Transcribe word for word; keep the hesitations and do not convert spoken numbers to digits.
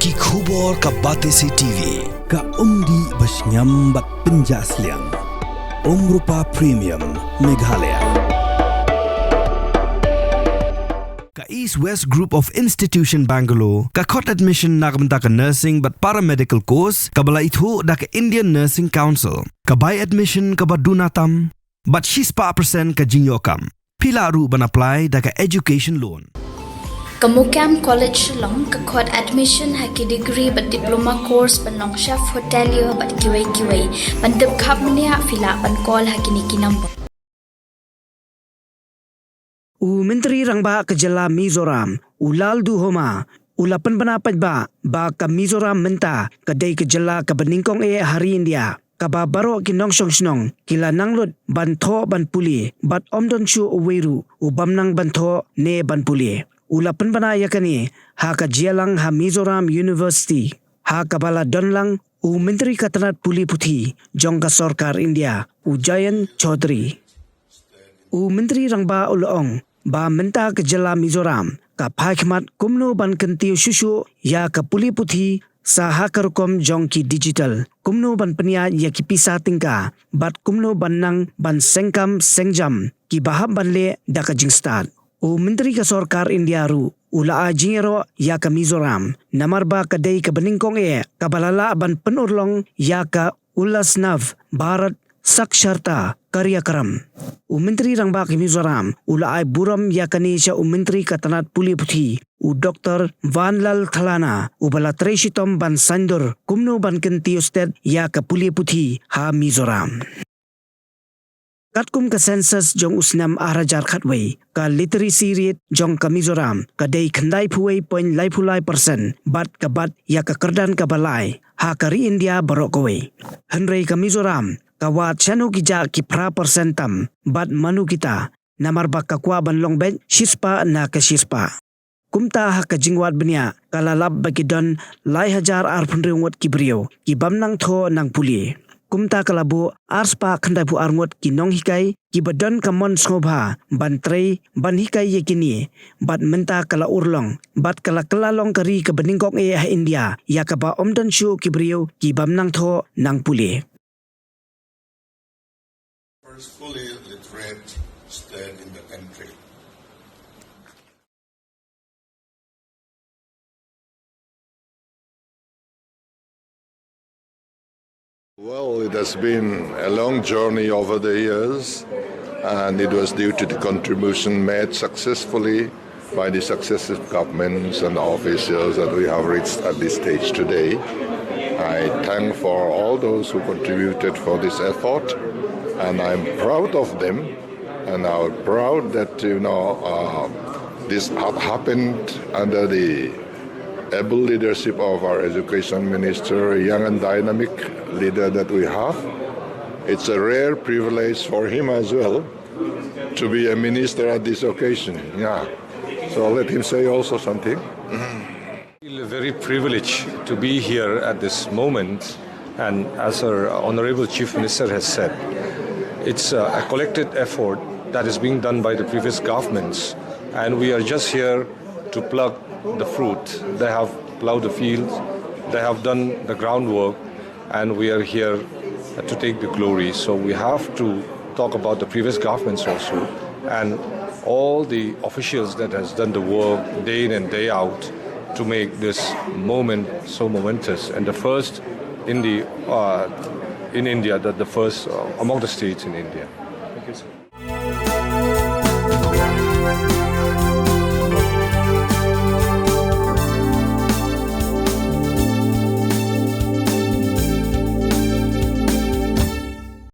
Ki khubor ka Batesi T V, ka umdih ba shngiam bad pynjah sliang. Umrupa Premium, Meghalaya. Ka East West Group of Institution Bangalore, ka khot admission na ka bynta ka nursing bad paramedical course, kaba la ithuh da ka Indian Nursing Council, ka bai admission kaba duna tam, bad shispah percent ka jingïoh kam. Phi lah ruh ban apply da ka education loan. Ka Mukam College Shillong ka khot admission ha ki degree bad diploma course ban long chef hotelier bad kiwei kiwei. Ban tip khapmenia phi lah ban call ha kine ki number. U Myntri Rangbah ka jylla Mizoram, u Lalduhoma, u la pynbna paidbah ba ka Mizoram mynta ka dei ka jylla kaba nyngkong eh ha ri India, kaba baroh ki nongshong shnong ki la nang lut ban thoh ban pule, bad ym don shuh uwei ruh u bym nang ban thoh ne ban pule. U la pynbna ïa kane ha ka jingïalang ha Mizoram University, ha kaba la don lang u Myntri ka tnat pule puthi jong ka sorkar India, u Jayant Chaudhary. U Myntri Rangbah u la ong ba mynta ka jylla Mizoram ka phai khmat kumno ban kyntiew shuh shuh ïa ka pule puthi sa ha ka rukom jong ki digital, kumno ban pynïaid ïa ki pisa tyngka, bad kumno ban nang ban sengkam sengjam kiba hap ban leh da ka jingstad. U Myntri ka sorkar India ruh u la ai jingïaroh ïa ka Mizoram, namar ba ka dei kaba nyngkong eh kaba la lah ban pynurlong ïa ka Ullasnav Bharat Saksharta Karyakram. U Myntri Rangbah ka Mizoram u la ai burom ïa kane sha u Myntri ka tnat pule puthi, u Doktor Vanlalthalana, uba la trei shitom ban saiñdur kumno ban kyntiew stet ïa ka pule puthi ha Mizoram. Katkum ka census jong u snem ar hajar khatwei, ka literacy rate jong ka Mizoram ka dei khyndai phew wei point lai phew lai percent, bad ka bat ïa ka kyrdan kaba lai ha ka ri India baroh kawei. Hynrei ka Mizoram ka wad shano ki jah ki phra percent tam, bad mano kita, namar ba ka kwah ban long beit shispah na ka shispah. Kumta ha ka jingwad bniah ka la lap ba ki don lai hajar ar phew hynriew ngut ki briew ki bym nang thoh nang pule. Kumta ka la buh ar spah khyndai phew ar ngut ki nonghikai kiba don ka mon sngewbha ban trei ban hikai ïa kine, bad mynta ka la urlong bad ka la kylla long ka ri kaba nyngkong eh ha India ïa kaba ym don shuh ki briew ki bym nang thoh nang pule. First fully literate state in the country. Well, it has been a long journey over the years, and it was due to the contribution made successfully by the successive governments and officials that we have reached at this stage today. I thank for all those who contributed for this effort, and I'm proud of them, and I'm proud that, you know, uh, this had happened under the able leadership of our education minister, a young and dynamic leader that we have. It's a rare privilege for him as well to be a minister at this occasion. Yeah. So let him say also something. Feel very privileged to be here at this moment, and as our Honorable Chief Minister has said, it's a, a collected effort that is being done by the previous governments, and we are just here to pluck the fruit. They have plowed the fields, they have done the groundwork, and we are here to take the glory. So we have to talk about the previous governments also, and all the officials that has done the work day in and day out to make this moment so momentous and the first in the, uh, in India, the, the first, uh, among the states in India. Thank you, sir.